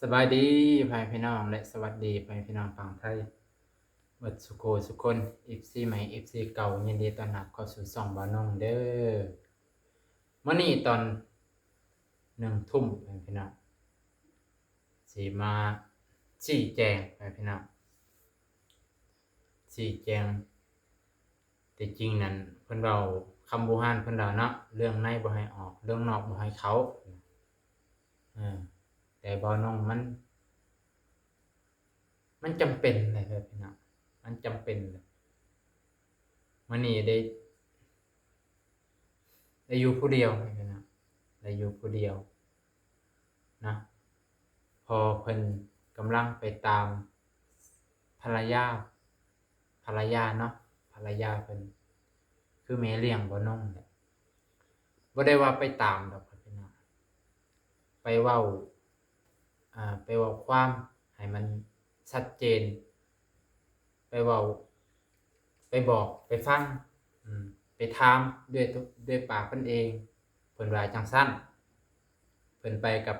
ສະບາຍດີພໍ່ແມ່ພີ່ນ້ອງ ແລະ ສະຫວັດດີພໍ່ແມ່ພີ່ນ້ອງຝັ່ງໄທເບິດສູ່ຄູ່ສູ່ຄົນ ເອັຟຊີໃໝ່ ເອັຟຊີເກົ່າ ຍິນດີຕ້ອນຮັບເຂົ້າສູ່ຊ່ອງບ່າວນົງເດີ້. ມື້ນີ້ຕອນໜຶ່ງທຸ່ມ ພໍ່ແມ່ພີ່ນ້ອງ ຊິມາຊີ້ແຈງ ພໍ່ແມ່ພີ່ນ້ອງ ຊີ້ແຈງ ແຕ່ຈິງນັ້ນເພິ່ນເວົ້າ ຄຳບູຮານເພິ່ນວ່າເນາະ ເລື່ອງໃນບໍ່ໃຫ້ອອກ ເລື່ອງນອກບໍ່ໃຫ້ເຂົ້າ ເອີ ແຕ່ບ່າວນົງມັນ ມັນຈຳເປັນແຫຼະພີ່ນ້ອງ ມັນຈຳເປັນແຫຼະ. ມື້ນີ້ໄດ້ ໄດ້ຢູ່ຜູ້ດຽວພີ່ນ້ອງ ໄດ້ຢູ່ຜູ້ດຽວນະ ເພາະເພິ່ນກຳລັງໄປຕາມ ພະລະຍາ ພະລະຍາເນາະ ພະລະຍາເພິ່ນ ຄືແມ່ລ້ຽງບ່າວນົງແຫຼະ. ບໍ່ໄດ້ວ່າໄປຕາມດອກພີ່ນ້ອງ ໄປເວົ້າ ອ່າ ໄປເວົ້າຄວາມໃຫ້ມັນຊັດເຈນ ໄປເວົ້າ ໄປບອກ ໄປຟັງ ອືມ ໄປຖາມດ້ວຍໂຕ ດ້ວຍປາກເພິ່ນເອງ ເພິ່ນວ່າຈັ່ງຊັ້ນ. ເພິ່ນໄປກັບ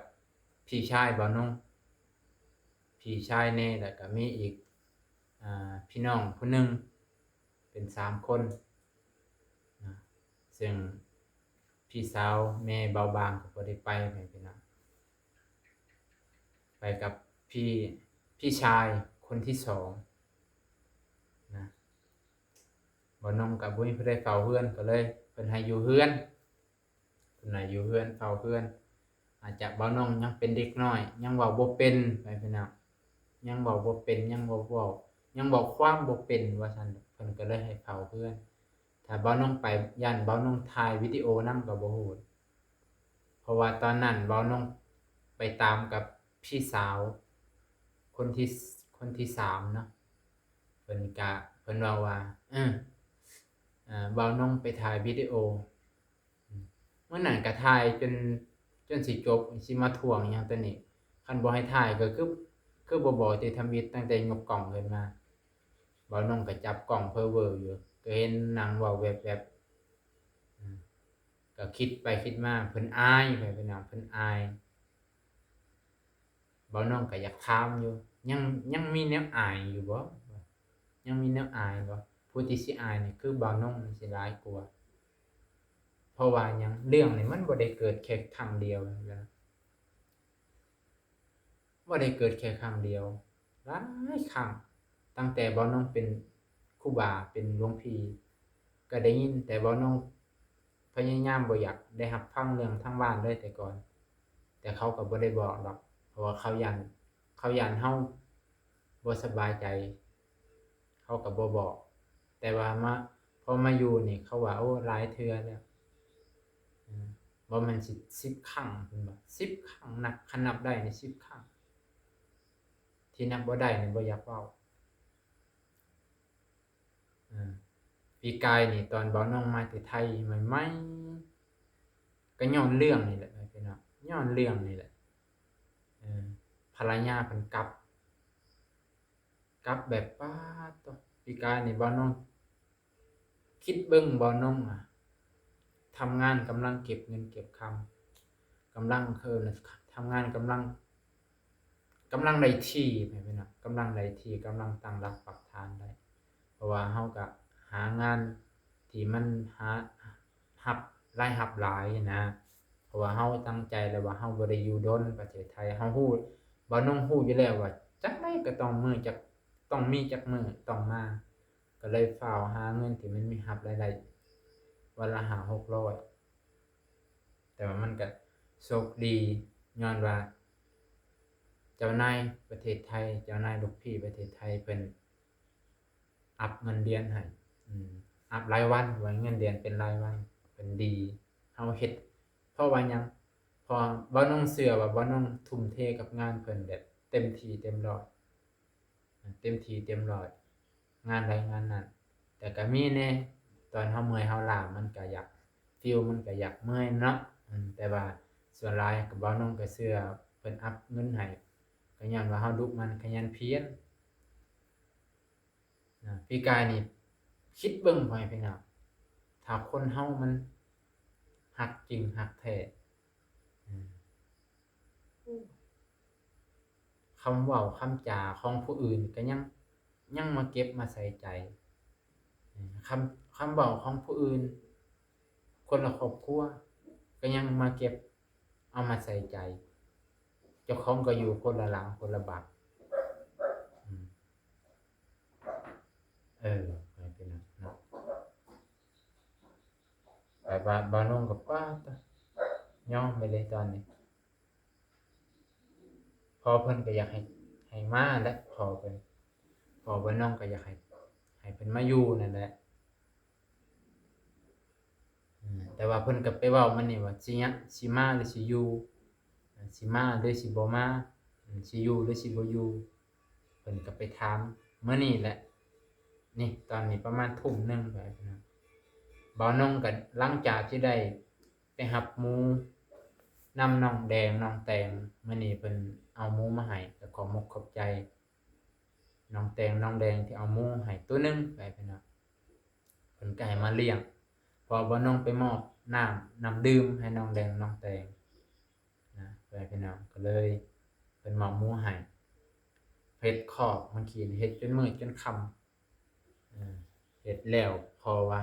ພີ່ຊາຍບ່າວນົງ ພີ່ຊາຍແດ່ ແລ້ວກະມີອີກ ອ່າ ພີ່ນ້ອງຜູ້ໜຶ່ງ ເປັນສາມຄົນນະ ເຊິ່ງພີ່ສາວແມ່ເບົາບາງກໍບໍ່ໄດ້ໄປ ແມ່ນພີ່ນ້ອງ ໄປກັບພີ່ ພີ່ຊາຍຄົນທີສອງນະ. ບ່າວນົງກໍບໍ່ມີຜູ້ໃດເຝົ້າເຮືອນ ກໍເລີຍເພິ່ນໃຫ້ຢູ່ເຮືອນ ເພິ່ນໃຫ້ຢູ່ເຮືອນ ເຝົ້າເຮືອນ. ອາດຈະບ່າວນົງຍັງເປັນເດັກນ້ອຍ ຍັງເວົ້າບໍ່ເປັນ ພໍ່ແມ່ພີ່ນ້ອງ ຍັງເວົ້າບໍ່ເປັນ ຍັງບໍ່ເວົ້າ ຍັງບອກຄວາມບໍ່ເປັນວ່າຊັ້ນ ເພິ່ນກໍເລີຍໃຫ້ເຝົ້າເຮືອນ. ຖ້າບ່າວນົງໄປ ຢ້ານບ່າວນົງຖ່າຍວິດີໂອນຳກໍບໍ່ຮູ້ ເພາະວ່າຕອນນັ້ນບ່າວນົງໄປຕາມກັບພີ່ສາວຄົນທີ ຄົນທີສາມເນາະ ເພິ່ນກະ ເພິ່ນເວົ້າວ່າ ເອີ ເອີ ບ່າວນົງໄປຖ່າຍວິດີໂອ ມື້ນັ້ນກະຖ່າຍຈົນ ຈົນຊິຈົບ ຊິມາທວງຫຍັງໂຕນີ້ ຄັນບໍ່ໃຫ້ຖ່າຍກໍຄື ຄືບໍ່ບອກຕິ ທຳອິດຕັ້ງແຕ່ຍົກກ້ອງຂຶ້ນມາ ບ່າວນົງກໍຈັບກ້ອງເພີເວີຢູ່ ກໍເຫັນນາງເວົ້າແວັບໆ ອືມ ກໍຄິດໄປຄິດມາ ເພິ່ນອາຍ ເພິ່ນ ເພິ່ນອາຍ ບ່າວນົງກໍຢາກຖາມຢູ່ ຍັງ ຍັງມີແນວອາຍຢູ່ບໍ່? ຍັງມີແນວອາຍບໍ່? ຜູ້ທີ່ຊິອາຍນີ້ຄືບ່າວນົງນີ້ຊິຫຼາຍກວ່າ ເພາະວ່າຫຍັງ? ເລື່ອງນີ້ມັນບໍ່ໄດ້ເກີດແຄ່ຄັ້ງດຽວນະ ບໍ່ໄດ້ເກີດແຄ່ຄັ້ງດຽວ ຫຼາຍຄັ້ງ ຕັ້ງແຕ່ບ່າວນົງເປັນຄູບາ ເປັນຫຼວງພີ່ ກໍໄດ້ຍິນ ແຕ່ບ່າວນົງພະຍາຍາມບໍ່ຢາກໄດ້ຮັບຟັງເລື່ອງທາງບ້ານເລີຍແຕ່ກ່ອນ ແຕ່ເຂົາກໍບໍ່ໄດ້ບອກດອກ ເພາະວ່າເຂົາຢ້ານ ເຂົາຢ້ານເຮົາບໍ່ສະບາຍໃຈ ເຂົາກໍບໍ່ບອກ ແຕ່ວ່າມາ ພໍມາຢູ່ນີ້ ເຂົາວ່າ ໂອ້ ຫຼາຍເທື່ອແລ້ວ ເອີ ບໍ່ແມ່ນສິບ ສິບຄັ້ງ ເພິ່ນວ່າ ສິບຄັ້ງ ນັບ ຄັນນັບໄດ້ນີ້ສິບຄັ້ງ ທີ່ນັບບໍ່ໄດ້ນີ້ບໍ່ຢາກເວົ້າ. ເອີ ປີກາຍນີ້ຕອນບ່າວນົງມາແຕ່ໄທໃໝ່ໆ ກໍຍ້ອນເລື່ອງນີ້ແຫຼະ ພີ່ນ້ອງ ຍ້ອນເລື່ອງນີ້ແຫຼະ ເອີ ພະລະຍາເພິ່ນກັບ ກັບແບບ ປາດໂທ້ ປີກາຍນີ້ບ່າວນົງ ຄິດເບິ່ງບ່າວນົງອະ ທຳງານກຳລັງເກັບເງິນເກັບຄຳ ກຳລັງ ເອີ້ນ ທຳງານກຳລັງ ກຳລັງໄດ້ທີ່ ແມ່ນບໍ່? ກຳລັງໄດ້ທີ່ ກຳລັງຕັ້ງຫຼັກປັກຖານໄດ້ ເພາະວ່າເຮົາກະຫາງານທີ່ມັນຫາ ຮັບ ລາຍຮັບຫຼາຍນະ ເພາະວ່າເຮົາຕັ້ງໃຈແລ້ວວ່າເຮົາບໍ່ໄດ້ຢູ່ດົນປະເທດໄທ ເຮົາຮູ້ ບ່າວນົງຮູ້ຢູ່ແລ້ວວ່າ ຈັ່ງໃດກໍຕ້ອງມື້ຈັກ ຕ້ອງມີຈັກມື້ຕ້ອງມາ ກໍເລີຍຟ້າວຫາເງິນທີ່ມັນມີຮັບລາຍໄດ້ ວັນລະຫ້າຫົກຮ້ອຍ ແຕ່ວ່າມັນກະໂຊກດີ ຍ້ອນວ່າເຈົ້ານາຍປະເທດໄທ ເຈົ້ານາຍລູກພີ່ປະເທດໄທເພິ່ນອັບເງິນເດືອນໃຫ້ ອືມ ອັບລາຍວັນ ວ່າເງິນເດືອນເປັນລາຍວັນ ເພິ່ນດີ ເຮົາເຮັດ ເພາະວ່າຫຍັງ? ເພາະວ່າບ່າວນົງເຊື່ອວ່າບ່າວນົງທຸ່ມເທກັບງານເພິ່ນແບບເຕັມທີ່ເຕັມຮ້ອຍ ເຕັມທີ່ເຕັມຮ້ອຍ ງານໃດງານນັ້ນ ແຕ່ກະມີແດ່ ຕອນເຮົາເມື່ອຍເຮົາລ້າ ມັນກະຢາກ ຟີວມັນກະຢາກເມື່ອຍເນາະ ອືມ ແຕ່ວ່າສ່ວນຫຼາຍກະ ບ່າວນົງກະເຊື່ອເພິ່ນອັບເງິນໃຫ້ ກະຍ້ອນວ່າເຮົາດຸໝັ່ນຂະຫຍັນພຽນນະ ປີກາຍນີ້ ຄິດເບິ່ງ ພໍ່ແມ່ພີ່ນ້ອງ ຖ້າຄົນເຮົາມັນຮັກຈິງຮັກແທ້ ອືມ ຄຳເວົ້າຄຳຈາຂອງຜູ້ອື່ນກໍຍັງ ຍັງມາເກັບມາໃສ່ໃຈ. ຄຳ ຄຳເວົ້າຂອງຜູ້ອື່ນ ຄົນລະຄອບຄົວ ກໍຍັງມາເກັບເອົາມາໃສ່ໃຈ. ເຈົ້າຂອງກໍຢູ່ຄົນລະຫຼັງຄົນລະບ້ານ. ອືມ ເອີ ໃຫ້ເປັນເນາະ ແບບວ່າບ່າວນົງກໍ ປ້າດ ຍອມໄປເລີຍຕອນນີ້. ພໍ່ເພິ່ນກໍຢາກໃຫ້ ໃຫ້ມາແຫຼະ ພໍ່ເພິ່ນ ພໍ່ບ່າວນົງກໍຢາກໃຫ້ ໃຫ້ເພິ່ນມາຢູ່ນັ້ນແຫຼະ. ອືມ ແຕ່ວ່າເພິ່ນກໍໄປເວົ້າມານີ້ວ່າ ຊິຍະ ຊິມາຫຼືຊິຢູ່ ຊິມາຫຼືຊິບໍ່ມາ ອືມ ຊິຢູ່ຫຼືຊິບໍ່ຢູ່ ເພິ່ນກໍໄປຖາມມື້ນີ້ແຫຼະ. ນີ້ ຕອນນີ້ປະມານທຸ່ມໜຶ່ງໄປພີ່ນ້ອງ. ບ່າວນົງກໍຫຼັງຈາກທີ່ໄດ້ໄປຮັບໝູນຳນ້ອງແດງ ນ້ອງແຕງ ມື້ນີ້ເພິ່ນເອົາໝູມາໃຫ້ ກໍຂອບມົກຂອບໃຈນ້ອງແຕງ ນ້ອງແດງທີ່ເອົາໝູໃຫ້ໂຕໜຶ່ງໄປພີ່ນ້ອງ. ເພິ່ນກໍໃຫ້ມາລ້ຽງ ເພາະວ່າບ່າວນົງໄປມອບນ້ຳ ນ້ຳດື່ມໃຫ້ນ້ອງແດງ ນ້ອງແຕງນະ ໄປພີ່ນ້ອງ. ກໍເລີຍເພິ່ນມອບໝູໃຫ້ ເຮັດຄອກ ເມື່ອກີ້ເຮັດຈົນມືດຈົນຄ່ຳ ເອີ ເຮັດແລ້ວ ເພາະວ່າ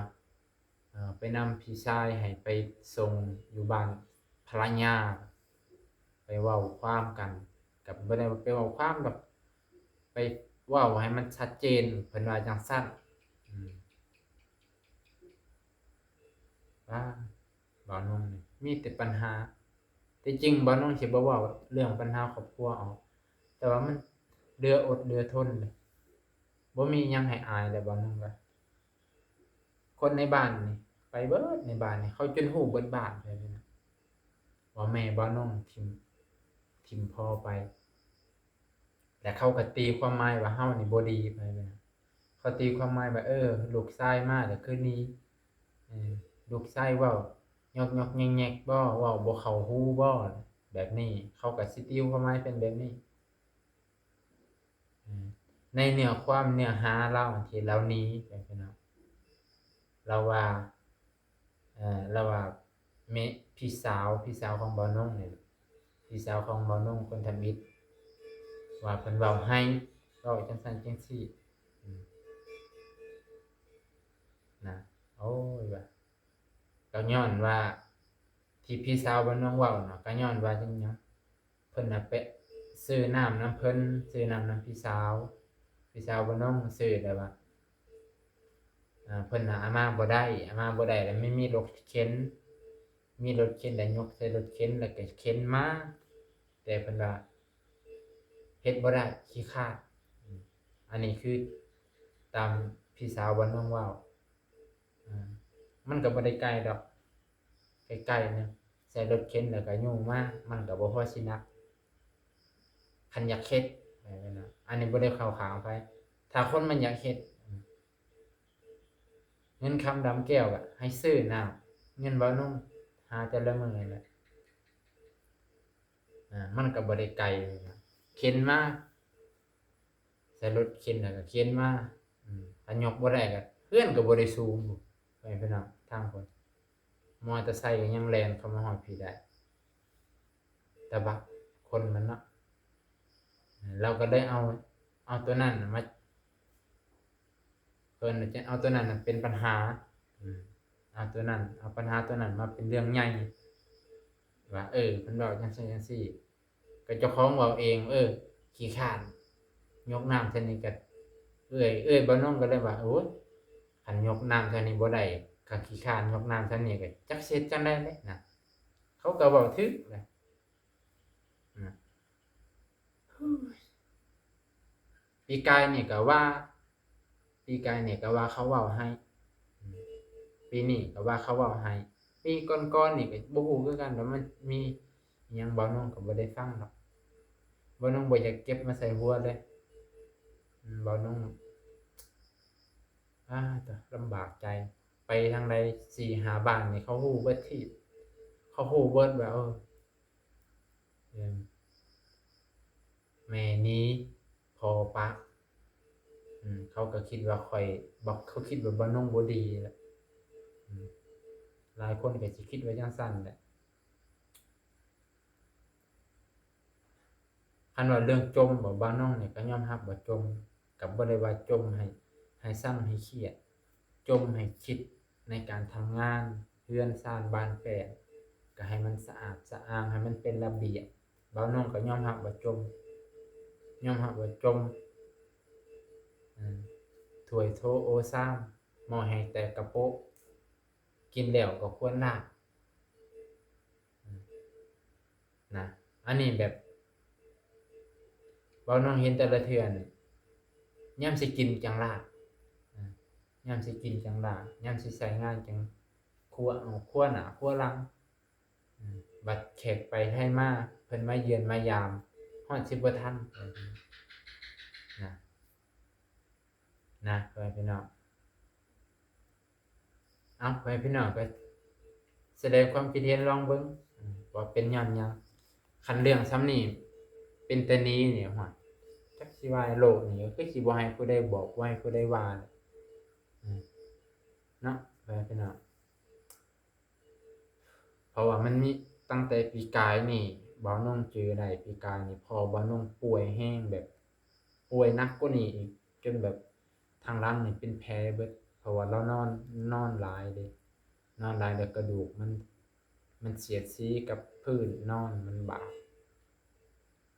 ເອີ ໄປນຳພີ່ຊາຍໃຫ້ໄປສົ່ງຢູ່ບ້ານພັນລະຍາ ໄປເວົ້າຄວາມກັນ ກັບ ບໍ່ໄດ້ໄປເວົ້າຄວາມດອກ ໄປເວົ້າໃຫ້ມັນຊັດເຈນ ເພິ່ນວ່າຈັ່ງຊັ້ນ. ອືມ ປ້າ ບ່າວນົງນີ້ມີແຕ່ປັນຫາ. ທີ່ຈິງບ່າວນົງຊິບໍ່ເວົ້າເລື່ອງປັນຫາຄອບຄົວອອກ ແຕ່ວ່າມັນເຫຼືອອົດເຫຼືອທົນເດ້ ບໍ່ມີຫຍັງໃຫ້ອາຍແລ້ວບ່າວນົງກະ. ຄົນໃນບ້ານນີ້ ໄປເບິດໃນບ້ານນີ້ ເຂົາຈົນຮູ້ເບິດບ້ານເລີຍນະ ວ່າແມ່ບ່າວນົງຖິ້ມ ຖິ້ມພໍ່ໄປ. ແລະເຂົາກໍຕີຄວາມໝາຍວ່າເຮົານີ້ບໍ່ດີ ເຂົາຕີຄວາມໝາຍວ່າ ເອີ ລູກຊາຍມາແລ້ວຄືໜີ ເອີ ລູກຊາຍເວົ້າຫຍອກໆແຍກໆບໍ ເວົ້າບໍ່ເຂົ້າຫູບໍ ແບບນີ້ ເຂົາກໍຊິຕີຄວາມໝາຍເປັນແບບນີ້. ເອີ ໃນເນື້ອຄວາມເນື້ອຫາລາວທີ່ລາວໜີໄປພີ່ນ້ອງ ລາວວ່າ ເອີ ລາວວ່າແມ່ ພີ່ສາວ ພີ່ສາວຂອງບ່າວນົງນີ້ ພີ່ສາວຂອງບ່າວນົງຄົນທຳອິດ ວ່າເພິ່ນເວົ້າໃຫ້ ເວົ້າຈັ່ງຊັ້ນຈັ່ງຊີ້ ອືມ ນະ. ໂອ້ຍ ວ່າ ກໍຍ້ອນວ່າທີ່ພີ່ສາວບ່າວນົງເວົ້ານະ ກໍຍ້ອນວ່າຈັ່ງຫຍັງ ເພິ່ນນະໄປຊື້ນ້ຳນຳເພິ່ນ ຊື້ນ້ຳນຳພີ່ສາວ ພີ່ສາວບ່າວນົງຊື້ ແຕ່ວ່າ ເອີ ເພິ່ນນະເອົາມາບໍ່ໄດ້ ເອົາມາບໍ່ໄດ້ ແລ້ວມັນມີລົດເຂັນ ມີລົດເຂັນ ແລ້ວຍົກໃສ່ລົດເຂັນ ແລ້ວກໍເຂັນມາ ແຕ່ເພິ່ນວ່າເຮັດບໍ່ໄດ້ ຂີ້ຄ້ານ. ອືມ ອັນນີ້ຄືຕາມພີ່ສາວບ່າວນົງເວົ້າ. ອາ ມັນກໍບໍ່ໄດ້ໄກດອກ ໃກ້ໆ ນະ ໃສ່ລົດເຂັນແລ້ວກໍຍູ້ມາ ມັນກໍບໍ່ພໍຊິໜັກ ຄັນຢາກເຮັດ ອັນນີ້ບໍ່ໄດ້ເຂົ້າຂ້າງໃຜ ຖ້າຄົນມັນຢາກເຮັດ. ເງິນຄຳດຳແກ້ວກໍໃຫ້ຊື້ນ້ຳ ເງິນບ່າວນົງຫາແຕ່ລະມື້ນີ້ແຫຼະ ອາ ມັນກໍບໍ່ໄດ້ໄກ ເຂັນມາ ໃສ່ລົດເຂັນແລ້ວກໍເຂັນມາ ອືມ ຄັນຍົກບໍ່ໄດ້ກໍ ເຮືອນກໍບໍ່ໄດ້ສູງພຸ້ນ ໄປພີ່ນ້ອງ ທາງພຸ້ນ ມໍເຕີໄຊກໍຍັງແລ່ນເຂົ້າມາຮອດພີ້ໄດ້ ແຕ່ວ່າຄົນມັນເນາະ ລາວກໍເລີຍເອົາ ເອົາຕົວນັ້ນມາ ເພິ່ນຈະເອົາຕົວນັ້ນເປັນບັນຫາ ອືມ ເອົາຕົວນັ້ນ ເອົາບັນຫາຕົວນັ້ນມາເປັນເລື່ອງໃຫຍ່ ວ່າ ເອີ ເພິ່ນເວົ້າຈັ່ງຊັ້ນຈັ່ງຊີ້ ກໍເຈົ້າຂອງເວົ້າເອງ ເອີ ຂີ້ຄ້ານຍົກນ້ຳເທື່ອນີ້ກໍ ເອື້ອຍ ເອື້ອຍບ່າວນົງກໍເລີຍວ່າ ໂອ້ຍ ຄັນຍົກນ້ຳເທື່ອນີ້ບໍ່ໄດ້ ກໍຂີ້ຄ້ານຍົກນ້ຳເທື່ອນີ້ ກໍຈັກຊິເຮັດຈັ່ງໃດແຫຼະນະ ເຂົາກໍເວົ້າຖືກແຫຼະນະ. ເຮີ້ຍ ປີກາຍນີ້ກໍວ່າ ປີກາຍນີ້ກໍວ່າເຂົາເວົ້າໃຫ້ ອືມ ປີນີ້ກໍວ່າເຂົາເວົ້າໃຫ້ ປີກ່ອນໆນີ້ກໍບໍ່ຮູ້ຄືກັນວ່າມັນມີຫຍັງ ບ່າວນົງກໍບໍ່ໄດ້ຟັງດອກ ບ່າວນົງບໍ່ຢາກເກັບມາໃສ່ຫົວເລີຍ ອືມ ບ່າວນົງ ອາ ລຳບາກໃຈ ໄປທາງໃດສີ່ຫ້າບ້ານນີ້ເຂົາຮູ້ເບິດທີ່ ເຂົາຮູ້ເບິດວ່າ ເອີ ເອີ ແມ່ໜີ ພໍ່ປະ ອືມ ເຂົາກໍຄິດວ່າຂ້ອຍ ບໍ່ ເຂົາຄິດວ່າບ່າວນົງບໍ່ດີແຫຼະ ອືມ ຫຼາຍຄົນກໍຊິຄິດວ່າຈັ່ງຊັ້ນແຫຼະ. ຄັນວ່າເລື່ອງຈົ່ມບໍ ບ່າວນ້ອງນີ້ກໍຍອມຮັບວ່າຈົ່ມ, ກໍບໍ່ໄດ້ວ່າຈົ່ມໃຫ້ ໃຫ້ຊັງໃຫ້ຄຽດ, ຈົ່ມໃຫ້ຄິດໃນການທຳງານ ເຮືອນຊານບ້ານແປ້ນ ກໍໃຫ້ມັນສະອາດສະອ້າງ ໃຫ້ມັນເປັນລະບຽບ. ບ່າວນ້ອງກໍຍອມຮັບວ່າຈົ່ມ, ຍອມຮັບວ່າຈົ່ມ. ອາ ຖ້ວຍໂຖໂອຊາມ ໝໍ້ແຫ້ງແຕກກະໂປະ ກິນແລ້ວກໍຄວນລາບ. ນະ ອັນນີ້ແບບ ເວົ້ານ້ອງເຫັນແຕ່ລະເທື່ອນີ້ ຍາມຊິກິນຈັ່ງລາບ, ຍາມຊິກິນຈັ່ງລາບ, ຍາມຊິໃຊ້ງານຈັ່ງຄົວ ເອົາຄົວໜ້າຄົວຫຼັງ. ບັດແຂກໄປໄທມາ ເພິ່ນມາຢ້ຽມມາຢາມ ຮອດຊິບໍ່ທັນ ນະ. ນະ ພໍ່ແມ່ພີ່ນ້ອງ. ເອົ້າ ພໍ່ແມ່ພີ່ນ້ອງກໍສະແດງຄວາມຄິດເຫັນລອງເບິ່ງ ອາ ວ່າເປັນຍ້ອນຫຍັງ. ຄັນເລື່ອງສ່ຳນີ້ເປັນແຕ່ໜີນີ້ ໂອ້ຍ ຈັກຊິວ່າໂລກນີ້ກໍຄືຊິບໍ່ໃຫ້ຜູ້ໃດບອກ ບໍ່ໃຫ້ຜູ້ໃດວ່າ ອາ ເນາະ ພໍ່ແມ່ພີ່ນ້ອງ. ເພາະວ່າມັນມີຕັ້ງແຕ່ປີກາຍນີ້ ບ່າວນ້ອງຈື່ໄດ້ ປີກາຍນີ້ພໍ່ບ່າວນ້ອງປ່ວຍແຮງ ແບບປ່ວຍໜັກກວ່ານີ້ອີກ ຈົນແບບທາງຫຼັງນີ້ເປັນແຜເບິດ ເພາະວ່າລາວນອນ ນອນຫຼາຍເດ້ ນອນຫຼາຍແລ້ວກະດູກມັນ ມັນສຽດສີກັບພື້ນນອນ ມັນບາດ.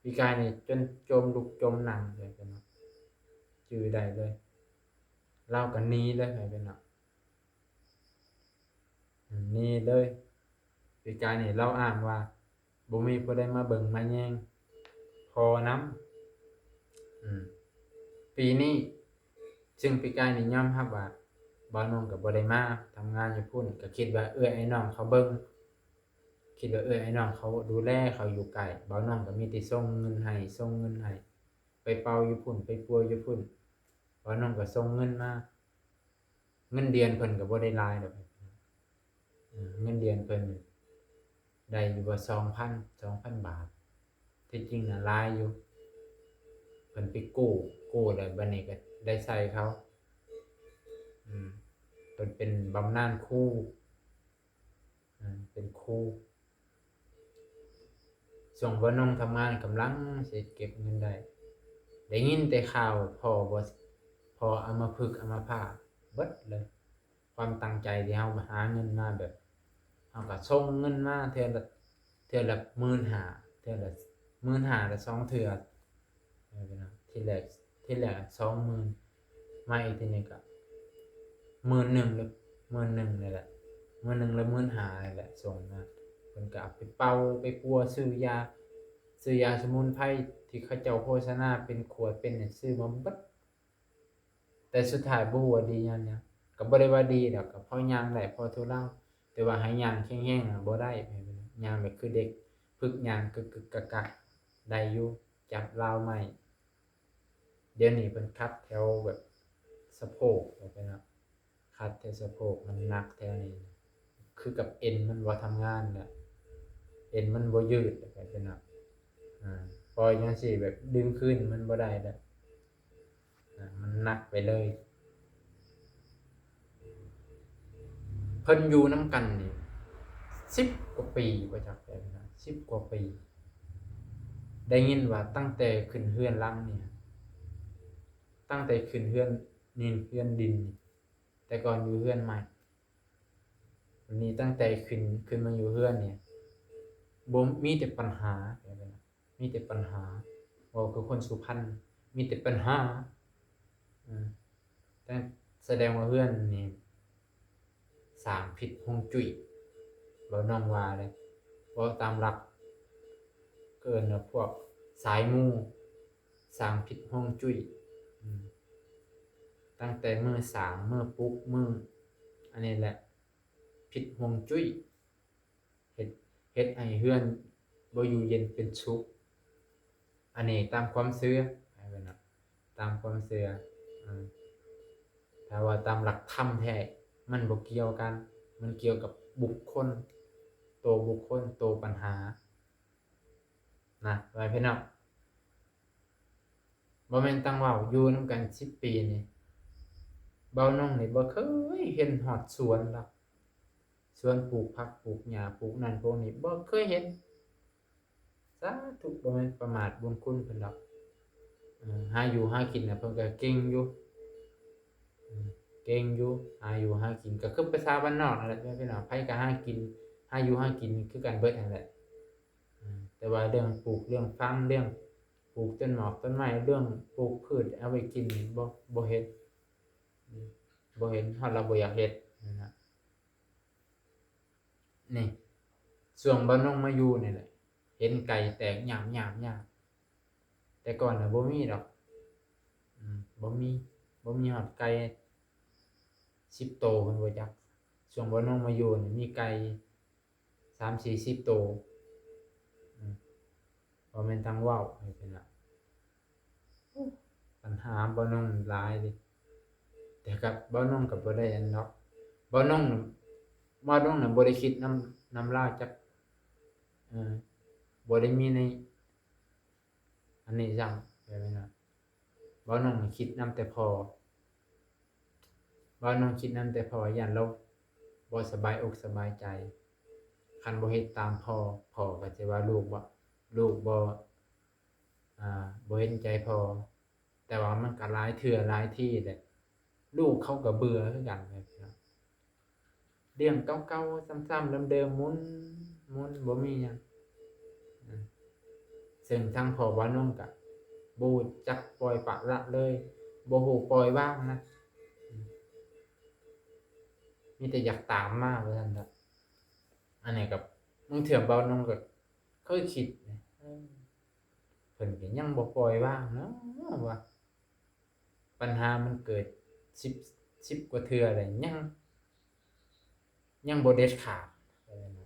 ປີກາຍນີ້ຈົນຈົ່ມລຸກຈົ່ມນັ່ງເລີຍເນາະ ຈື່ໄດ້ເລີຍ ລາວກະໜີເລີຍເນາະ. ອືມ ນີ້ເລີຍ ປີກາຍນີ້ລາວອ້າງວ່າບໍ່ມີຜູ້ໃດມາເບິ່ງມາແຍງພໍ່ນຳ. ອືມ ປີນີ້ ຊຶ່ງປີກາຍນີ້ຍອມຮັບວ່າບ່າວນ້ອງກໍບໍ່ໄດ້ມາທຳງານຢູ່ພຸ້ນ ກໍຄິດວ່າເອື້ອຍອ້າຍນ້ອງເຂົາເບິ່ງ ຄິດວ່າເອື້ອຍອ້າຍນ້ອງເຂົາດູແລ ເຂົາຢູ່ໃກ້ ບ່າວນ້ອງກໍມີແຕ່ສົ່ງເງິນໃຫ້ ສົ່ງເງິນໃຫ້ ໄປເປົ່າຢູ່ພຸ້ນ ໄປປົວຢູ່ພຸ້ນ ບ່າວນ້ອງກໍສົ່ງເງິນມາ. ເງິນເດືອນເພິ່ນກໍບໍ່ໄດ້ຫຼາຍດອກ ເງິນເດືອນເພິ່ນໄດ້ຢູ່ບໍ່ ສອງພັນ ສອງພັນບາດ ທີ່ຈິງນະຫຼາຍຢູ່ ເພິ່ນໄປກູ້ ກູ້ແລ້ວບັດນີ້ກໍໄດ້ໃຊ້ເຂົາ ອືມ ເພິ່ນເປັນບຳນານຄູ ອືມ ເປັນຄູ ຊ່ວງບ່າວນ້ອງທຳງານກຳລັງຊິເກັບເງິນໄດ້ ໄດ້ຍິນແຕ່ຂ່າວພໍ່ບໍ່ ພໍ່ອຳມະພຶກອຳມະພາດເບິດເລີຍ. ຄວາມຕັ້ງໃຈທີ່ເຮົາຫາເງິນມາແບບ ເຮົາກໍສົ່ງເງິນມາເທື່ອລະ ເທື່ອລະໝື່ນຫ້າ ເທື່ອລະໝື່ນຫ້າ ລະສອງເທື່ອ ເອີ ພີ່ນ້ອງ ທີແລກ ທີແລກສອງໝື່ນ ມາອີກທີນີ້ກໍໝື່ນໜຶ່ງ ຫຼື ໝື່ນໜຶ່ງນີ້ແຫຼະ ໝື່ນໜຶ່ງ ຫຼື ໝື່ນຫ້ານີ້ແຫຼະ ສົ່ງມາ ເພິ່ນກໍເອົາໄປເປົ່າໄປປົວ ຊື້ຢາ ຊື້ຢາສະໝຸນໄພທີ່ເຂົາເຈົ້າໂຄສະນາເປັນຂວດເປັນຫຍັງ ຊື້ມາເບິດ. ແຕ່ສຸດທ້າຍບໍ່ຮູ້ວ່າດີຍ້ອນຫຍັງ ກໍບໍ່ໄດ້ວ່າດີດອກ ກໍພໍຍ່າງໄດ້ ພໍທຸເລົາ ແຕ່ວ່າໃຫ້ຍ່າງແຂງແຮງນະບໍ່ໄດ້ ຍ່າງແບບຄືເດັກຝຶກຍ່າງກຶກໆກັກໆ ໄດ້ຢູ່ ຈັບລາວໄມ້. ດຽວນີ້ເພິ່ນຂັດແຖວແບບສະໂພກ ເພິ່ນເນາະ ຂັດແຖວສະໂພກ ມັນໜັກແຖວນີ້ ຄືກັບເອັນມັນບໍ່ທຳງານແລ້ວ ເອັນມັນບໍ່ຍືດ ເພິ່ນເນາະ ອາ ປ່ອຍຈັ່ງຊີ້ແບບດຶງຄືນມັນບໍ່ໄດ້ແລ້ວ ນະ ມັນໜັກໄປເລີຍ. ເພິ່ນຢູ່ນຳກັນນີ້ສິບກວ່າປີບໍ່ຈັກແລ້ວນະ ສິບກວ່າປີ ໄດ້ຍິນວ່າຕັ້ງແຕ່ຂຶ້ນເຮືອນຫຼັງນີ້ ຕັ້ງແຕ່ຂຶ້ນເຮືອນນີ້ ເຮືອນດິນນີ້ ແຕ່ກ່ອນຢູ່ເຮືອນໄມ້ ນີ້ຕັ້ງແຕ່ຂຶ້ນ ຂຶ້ນມາຢູ່ເຮືອນນີ້ ບໍ່ ມີແຕ່ປັນຫາ ມີແຕ່ປັນຫາ ເວົ້າຄືຄົນສຸພັນ ມີແຕ່ປັນຫາ ອືມ ແຕ່ສະແດງວ່າເຮືອນນີ້ສ້າງຜິດຮວງຈຸ້ຍ ເວົ້ານ້ອງວ່າເດ້ ເວົ້າຕາມຫຼັກ ເອີ້ນວ່າພວກສາຍມູ ສ້າງຜິດຮວງຈຸ້ຍ ອືມ ຕັ້ງແຕ່ມື້ສ້າງ ມື້ປຸກ ມື້ ອັນນີ້ແຫຼະ ຜິດຮວງຈຸ້ຍ ເຮັດ ເຮັດໃຫ້ເຮືອນບໍ່ຢູ່ເຢັນເປັນສຸກ ອັນນີ້ຕາມຄວາມເຊື່ອ ໃຫ້ເພິ່ນເນາະ ຕາມຄວາມເຊື່ອ ອາ ຖ້າວ່າຕາມຫຼັກທຳແທ້ ມັນບໍ່ກ່ຽວກັນ ມັນກ່ຽວກັບບຸກຄົນ ໂຕບຸກຄົນ ໂຕປັນຫາ ນະ ວ່າພີ່ນ້ອງ ບໍ່ແມ່ນຕັ້ງເວົ້າ ຢູ່ນຳກັນສິບປີນີ້ ເບົາໜຸ່ງນີ້ບໍ່ເຄີຍເຫັນຮອດສວນລະ ສວນປູກຜັກປູກຫຍ້າ ປູກນັ້ນປູກນີ້ ບໍ່ເຄີຍເຫັນ. ສາທຸ ບໍ່ແມ່ນປະໝາດບຸນຄຸນເພິ່ນດອກ. ເອີ ຫາຢູ່ຫາກິນນະ ເພິ່ນກໍເກັ່ງຢູ່ ເກັ່ງຢູ່ ຫາຢູ່ຫາກິນ ກໍຄືພາສາບ້ານນອກນັ້ນແຫຼະ ພີ່ນ້ອງ. ໃຜກໍຫາກິນ ຫາຢູ່ຫາກິນຄືກັນເບິດຫັ້ນແຫຼະ. ແຕ່ວ່າເລື່ອງປູກເລື່ອງຝັງ ເລື່ອງປູກຕົ້ນໝອກຕົ້ນໄມ້ ເລື່ອງປູກພືດເອົາໄວ້ກິນນີ້ ບໍ່ ບໍ່ເຮັດ ບໍ່ເຫັນ ຮອດລາວບໍ່ຢາກເຮັດຫັ້ນນະ. ນີ້ ຊ່ວງບ່າວນົງມາຢູ່ນີ້ແຫຼະ ເຫັນໄກ່ແຕກຍາບໆໆ. ແຕ່ກ່ອນນະບໍ່ມີດອກ ອືມ ບໍ່ມີ ບໍ່ມີຮອດໄກ່ສິບໂຕເພິ່ນບໍ່ຈັກ. ຊ່ວງບ່າວນົງມາຢູ່ນີ້ມີໄກ່ສາມສີ່ສິບໂຕ ອືມ ບໍ່ແມ່ນທັງເວົ້າໃຫ້ເພິ່ນລະ. ໂອ້ ບັນຫາບ່າວນົງຫຼາຍເດ ແຕ່ກັບບ່າວນົງກໍບໍ່ໄດ້ອັນດອກ. ບ່າວນົງ ບ່າວນົງນະບໍ່ໄດ້ຄິດນຳ ນຳລາວຈັກ ເອີ ບໍ່ໄດ້ມີໃນອັນນີ້ຊ້ຳ ແບບນັ້ນນະ. ບ່າວນົງນະຄິດນຳແຕ່ພໍ່ ບ່າວນົງຄິດນຳແຕ່ພໍ່ ຢ້ານລາວບໍ່ສະບາຍອົກສະບາຍໃຈ. ຄັນບໍ່ເຮັດຕາມພໍ່ ພໍ່ກໍຊິວ່າລູກບໍ່ ລູກບໍ່ ອ່າ ບໍ່ເຫັນໃຈພໍ່. ແຕ່ວ່າມັນກໍຫຼາຍເທື່ອຫຼາຍທີແຫຼະ ລູກເຂົາກໍເບື່ອຄືກັນແຫຼະພີ່ນ້ອງ. ເລື່ອງເກົ່າໆຊ້ຳໆເດີມໆ ໝູນ ໝູນ ບໍ່ມີຫຍັງ. ອາ ເຊິ່ງທາງພໍ່ບ່າວນົງກະບໍ່ຮູ້ຈັກປ່ອຍປະລະເລີຍ ບໍ່ຮູ້ປ່ອຍວາງນະ ອາ ມີແຕ່ຢາກຕາມມາວ່າຊັ້ນເຖາະ. ອັນນີ້ກໍບາງເທື່ອບ່າວນົງກໍເຄີຍຄິດນະ ເອີ ເພິ່ນກໍຍັງບໍ່ປ່ອຍວາງເນາະວ່າ ບັນຫາມັນເກີດສິບ ສິບກວ່າເທື່ອແລ້ວ ຍັງ ຍັງບໍ່ເດັດຂາດ. ອືມ ເ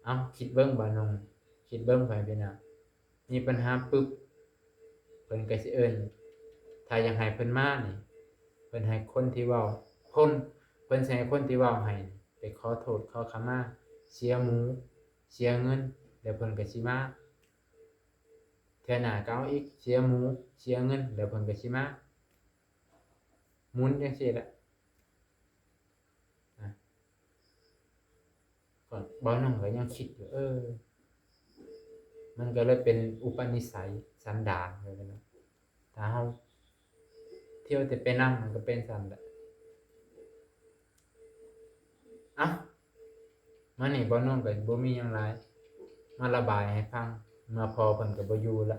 ອົ້າ ຄິດເບິ່ງບ່າວນົງ ຄິດເບິ່ງ ພໍ່ແມ່ພີ່ນ້ອງ ມີບັນຫາປຶບ ເພິ່ນກໍຊິເອີ້ນ ຖ້າຢາກໃຫ້ເພິ່ນມານີ້ ເພິ່ນໃຫ້ຄົນທີ່ເວົ້າ ຄົນ ເພິ່ນຊິໃຫ້ຄົນທີ່ເວົ້າໃຫ້ໄປຂໍໂທດຂໍຂະມາ ເສຍໝູ ເສຍເງິນ ແລ້ວເພິ່ນກໍຊິມາ. ເທື່ອໜ້າກໍເອົາອີກ ເສຍໝູ ເສຍເງິນ ແລ້ວເພິ່ນກໍຊິມາ ໝູນຈັ່ງຊີ້ແຫຼະ. ອາ ກໍບ່າວນົງກໍຍັງຄິດຢູ່ ເອີ ມັນກໍເລີຍເປັນອຸປະນິໄສສັນດານ ວ່າຊັ້ນເນາະ. ຖ້າເຮົາທ່ຽວແຕ່ໄປນຳ ມັນກໍເປັນຊັ້ນແຫຼະ. ເອົ້າ ມານີ້ບ່າວນົງກໍບໍ່ມີຫຍັງຫຼາຍ ມາລະບາຍໃຫ້ຟັງ. ເມື່ອພໍ່ເພິ່ນກໍບໍ່ຢູ່ລະ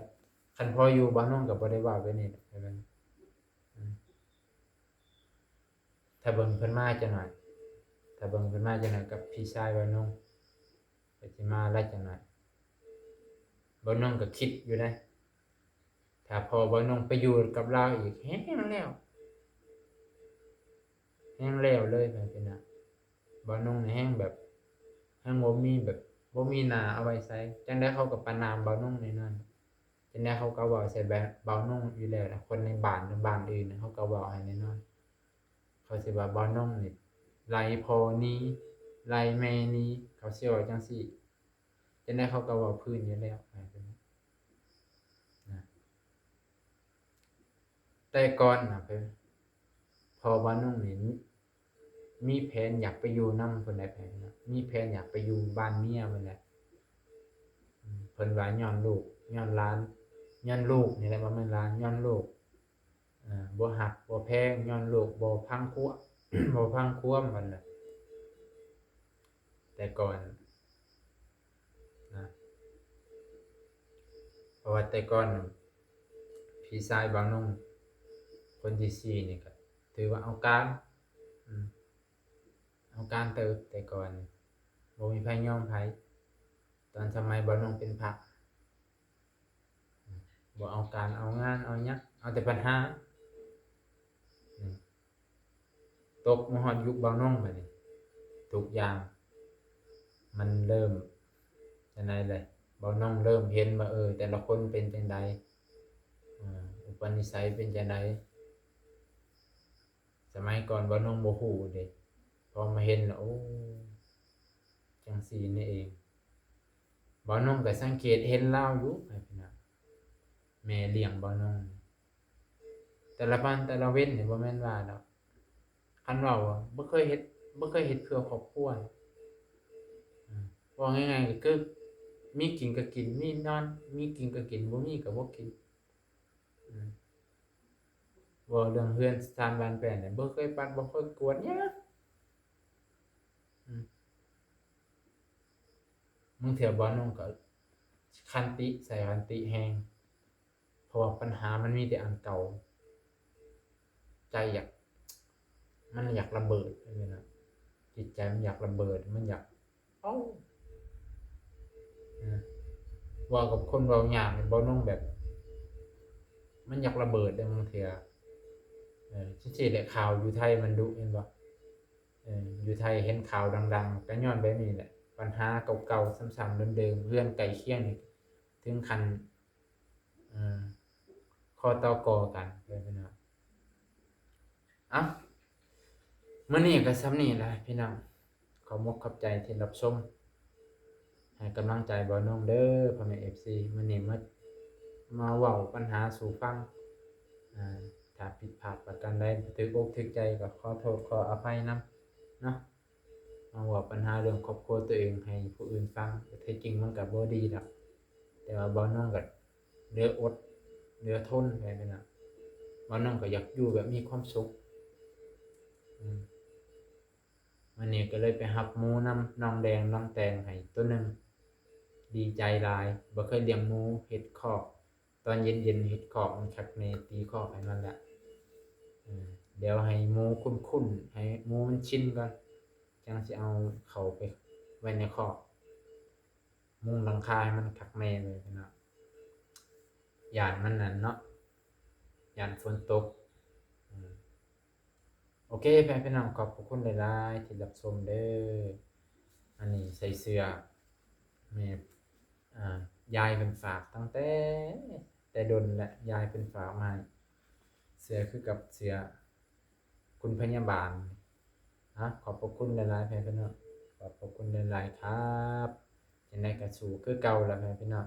ຄັນພໍ່ຢູ່ ບ່າວນົງກໍບໍ່ໄດ້ເວົ້າແບບນີ້ດອກ. ອືມ ຖ້າເບິ່ງເພິ່ນມາຈັກໜ້ອຍ ຖ້າເບິ່ງເພິ່ນມາຈັກໜ້ອຍກັບພີ່ຊາຍບ່າວນົງ ກໍຊິມາຫຼາຍຈັກໜ້ອຍ. ບ່າວນົງກໍຄິດຢູ່ເດ້ ຖ້າພໍ່ບ່າວນົງໄປຢູ່ກັບລາວອີກ ແຮງແລ້ວ ແຮງແລ້ວເລີຍ ພໍ່ແມ່ພີ່ນ້ອງ. ບ່າວນົງນີ້ແຮງແບບ ແຮງບໍ່ມີແບບ ບໍ່ມີໜ້າເອົາໄວ້ໃສ່ ຈັ່ງໃດເຂົາກໍປະນາມບ່າວນົງແນ່ນອນ. ຈັ່ງໃດເຂົາກໍເວົ້າໃສ່ແບບບ່າວນົງຢູ່ແລ້ວນະ ຄົນໃນບ້ານ ໃນບ້ານອື່ນເຂົາກໍເວົ້າໃຫ້ແນ່ນອນ. ເຂົາຊິວ່າບ່າວນົງນີ້ໄລ່ພໍ່ໜີ ໄລ່ແມ່ໜີ ເຂົາຊິເວົ້າຈັ່ງຊີ້. ຈັ່ງໃດເຂົາກໍເວົ້າພື້ນຢູ່ແລ້ວນະ. ແຕ່ກ່ອນນະ ພໍ່ບ່າວນົງນີ້ມີແຜນຢາກໄປຢູ່ນຳເພິ່ນແຫຼະ ມີແຜນຢາກໄປຢູ່ບ້ານເມຍເພິ່ນແຫຼະ. ເພິ່ນວ່າຍ້ອນລູກ ຍ້ອນຫຼານ ຍ້ອນລູກນີ້ແຫຼະ ບໍ່ແມ່ນຫຼານ ຍ້ອນລູກ ເອີ ບໍ່ຮັກບໍ່ແພງ ຍ້ອນລູກບໍ່ຟັງຄວາມ ບໍ່ຟັງຄວາມເພິ່ນນະ ແຕ່ກ່ອນນະ. ເພາະວ່າແຕ່ກ່ອນພີ່ຊາຍບ່າວນົງຄົນທີສີ່ນີ້ກໍຖືວ່າເອົາການ ອືມ ເອົາການເຕີບ ແຕ່ກ່ອນບໍ່ມີໃຜຍອມໃຜ ຕອນສະໄໝບ່າວນົງເປັນພະ ບໍ່ເອົາການເອົາງານເອົາຫຍັງ ເອົາແຕ່ບັນຫາ. ຕົກມາຮອດຍຸກບ່າວນົງບາດນີ້ ທຸກຢ່າງມັນເລີ່ມຈັ່ງໃດແຫຼະ ບ່າວນົງເລີ່ມເຫັນວ່າ ເອີ ແຕ່ລະຄົນເປັນຈັ່ງໃດ ອຸປະນິໄສເປັນຈັ່ງໃດ. ສະໄໝກ່ອນບ່າວນົງບໍ່ຮູ້ເດ້ ພໍມາເຫັນແລ້ວ ໂອ້ ຈັ່ງຊີ້ນີ້ເອງ. ບ່າວນົງກໍສັງເກດເຫັນລາວຢູ່ ແມ່ລ້ຽງບ່າວນົງ ແຕ່ລະວັນແຕ່ລະເວັນນີ້ບໍ່ແມ່ນວ່າດອກ ຄັນເວົ້າວ່າບໍ່ເຄີຍເຮັດ ບໍ່ເຄີຍເຮັດເພື່ອຄອບຄົວ ອືມ ເວົ້າງ່າຍໆກໍຄື ມີກິນກໍກິນ ມີນອນ ມີກິນກໍກິນ ບໍ່ມີກໍບໍ່ກິນ. ອືມ ເວົ້າເລື່ອງເຮືອນຊານບ້ານແປ້ນນີ້ ບໍ່ເຄີຍປັດ ບໍ່ເຄີຍກວດຫຍັງ. ອືມ ບາງເທື່ອບ່າວນົງກໍຄັນຕິໃສ່ ຄັນຕິແຮງ ເພາະວ່າບັນຫາມັນມີແຕ່ອັນເກົ່າ. ໃຈຢາກ ມັນຢາກລະເບີດ ເຫັນບໍ່ນະ? ຈິດໃຈມັນຢາກລະເບີດ ມັນຢາກ ເອົ້າ ເອີ ເວົ້າກັບຄົນເວົ້າຍາກນີ້ ບ່າວນົງແບບ ມັນຢາກລະເບີດເດ້ບາງເທື່ອ. ເອີ ຈັ່ງຊີ້ແຫຼະ ຂ່າວຢູ່ໄທມັນດຸ ເຫັນບໍ່? ເອີ ຢູ່ໄທເຫັນຂ່າວດັງໆ ກໍຍ້ອນແບບນີ້ແຫຼະ ບັນຫາເກົ່າໆ ຊ້ຳໆ ເດີມໆ ເຮືອນໃກ້ຄຽງນີ້ ເຖິງຂັ້ນ ເອີ ຂໍ້ຕໍ່ກໍກັນເດີພີ່ນ້ອງ. ເອົ້າ ມື້ນີ້ກໍສ່ຳນີ້ລະພີ່ນ້ອງ ຂອບອົກຂອບໃຈທີ່ຮັບຊົມ ໃຫ້ກຳລັງໃຈບ່າວນົງເດີ ພໍ່ແມ່ເອັຟຊີ. ມື້ນີ້ມາ ມາເວົ້າບັນຫາສູ່ຟັງ ອາ ຖ້າຜິດພາດປະການໃດ ບໍ່ຖືກອົກຖືກໃຈ ກໍຂໍໂທດຂໍອະໄພນຳເນາະ. ມາເວົ້າບັນຫາເລື່ອງຄອບຄົວຕົວເອງໃຫ້ຜູ້ອື່ນຟັງ ແທ້ຈິງມັນກໍບໍ່ດີດອກ ແຕ່ວ່າບ່າວນົງກໍເຫຼືອອົດເຫຼືອທົນໄປຫັ້ນນະ. ບ່າວນົງກໍຢາກຢູ່ແບບມີຄວາມສຸກ. ອືມ ມື້ນີ້ກໍເລີຍໄປຮັບໝູນຳນ້ອງແດງນ້ອງແຕງໃຫ້ໂຕໜຶ່ງ ດີໃຈຫຼາຍ. ບໍ່ເຄີຍລ້ຽງໝູ ເຮັດຄອກ ຕອນເຢັນໆ ເຮັດຄອກມັນຄັກແນ່ ຕີຄອກໃຫ້ມັນລະ. ເອີ ດຽວໃຫ້ໝູຄຸ້ນໆ ໃຫ້ໝູມັນຊິນກ່ອນ ຈັ່ງຊິເອົາເຂົ້າໄປໄວ້ໃນຄອກ ມຸງຫຼັງຄາໃຫ້ມັນຄັກແນ່ເລີຍເນາະ. ຢ້ານມັນນັ້ນເນາະ ຢ້ານຝົນຕົກ. ອືມ ໂອເຄ ແຟນພີ່ນ້ອງ ຂອບພະຄຸນຫຼາຍໆທີ່ຮັບຊົມເດີ. ອັນນີ້ໃສ່ເສື້ອແມ່ ອາ ຍາຍເພິ່ນຝາກຕັ້ງແຕ່ ແຕ່ດົນແລ້ວ ຍາຍເພິ່ນຝາກມາໃຫ້. ເສື້ອຄືກັບເສື້ອຄຸນພະຍາບານ. ອາ ຂອບພະຄຸນຫຼາຍໆ ແຟນພີ່ນ້ອງ ຂອບພະຄຸນຫຼາຍໆ ຄັບ. ຈັ່ງໃດກໍສູ້ຄືເກົ່າລະ ແຟນພີ່ນ້ອງ.